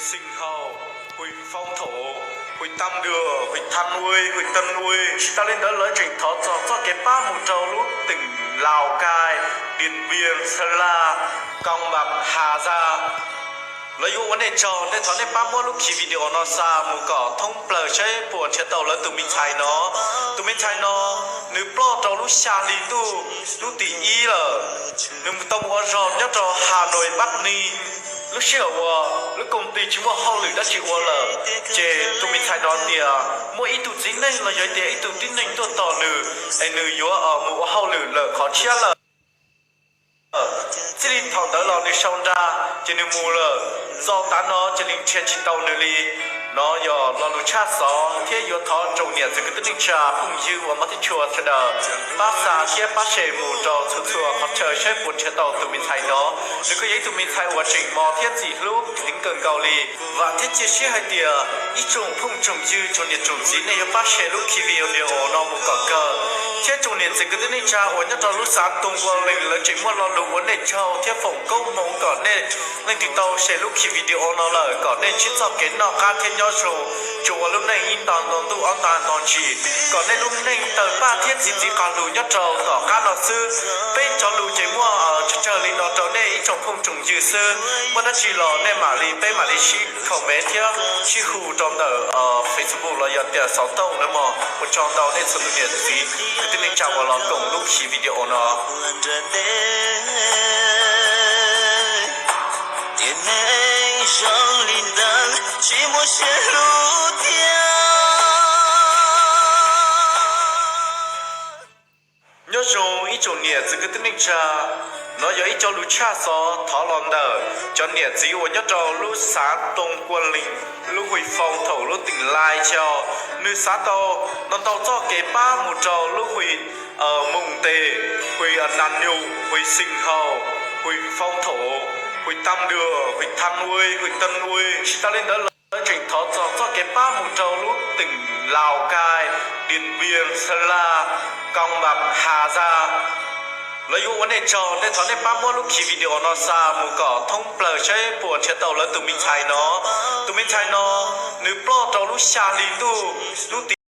Xeev Khuam, Huis Foob Thaum, Huis Tam Duas, Huis Tham Nuis, Huis Tam Nuis, tsis tas li ntawd lawv tseem thov txog txoj kev pab mus rau lub teem Laus Kais, Dias Npias, Xa Las, Koos Npas, Has Zas. Lawv yuav ua nej tsaug, nej thov nej pab muab lub khi video no xa mus kom thoob plaws saib puas nrhiav tau lawv tus me ntxhais no. Tus me ntxhais no nws ploj rau lub xya hli ntuj lub tim ib lawm. Nws mus tau ua zog nyob rau Has Nuis Npab Ni. Lub sij hawm uas lub koom tij tsis muaj hauj lwm dab tsi ua lawm, ces tus me ntxhais no tias muaj ib tug txiv neej los yog tias ib tug tib neeg tuaj tos nws, es nws yuav mus ua hauj lwm lawm qhov tshiab lawm. Txij li thaum ntawd los nws sau nra, ces nws mus lawm. Txog tav no cia li nrhiav tsis tau nws li. No yog lo lus tshaj xov thiab yuav thov tsoom niam txiv kwv tij neej tsa phooj ywg uas mob tib chua sawv daws pab xa thiab pab share mus rau txhua txhua qhov chaw saib puas nrhiav tau tus me ntxhais no. Nws kuj yog ib tug me ntxhais uas tseem mos thiab ntxim hlub heev kawg nkaus li. Vam thiab cia siab hais tias ib tsoom phooj tsoom ywg, tsoom niam tsoom txiv, nej yuav pab share lub khi video no mus kom kawg, thiab tsoom niam txiv kwv tij neej tsa uas nyob rau lub xav Toos Kuas Lees lawv tseem muaj lo lus ua nej tsaug thiab foom koob hmoov kom nej leej twg tau share lub khi video no lawm kom nej ntsib txoj kev noj qab thiab nyob zoo, tsuas ua lub neej ib nta nto ntuj ob nta nto ntsis, kom nej lub neej tawg paj thiab txi txiv qas lug nyob rau tom qab no xwb. Peb cov lus ces muaj tsawg tsawg li no rau nej ib tsoom phooj tsoom ywg xwb. Muaj dab tsi los nej mam li, peb mam li sib comment thiab sib hu rau ntawm Facebook los yog tias xov tooj na mog. Ua tsaug ntau nej txhua tus niam txiv kwv tij neej tsa uas los koom lub khi video no. Tiam neeg zoo li ntawd tsis muaj siab hlub thiab. Nyob zoo ib tsoom niam txiv kwv tij neej tsa, no yog ib co lus tshaj xov thov los ntawm cov niam txiv uas nyob rau lub xav Toos Kuas Lees, lub Huis Foob Thaum, lub teem Lais Xyaus. Nws xav tau no ntau txoj kev pab mus rau lub Huis Moos Tes, Huis Nas Nyus, Huis Xeev Khuam, Huis Foob Thaum, Huis Tam Duas, Huis Tham Nuis, Huis Tam Nuis, tsis tas li ntawd lawv tseem thov txog txoj kev pab mus rau lub teem Laus Kais, Dias Npias, Xa Las, Koos Npas, Has Zas. Lawv yuav ua nej tsaug, nej thov nej pab muab lub khi video no xa mus kom thoob plaws saib puas nrhiav tau lawv tus me ntxhais no. Tus me ntxhais no nws ploj rau lub xya hli ntuj lub tim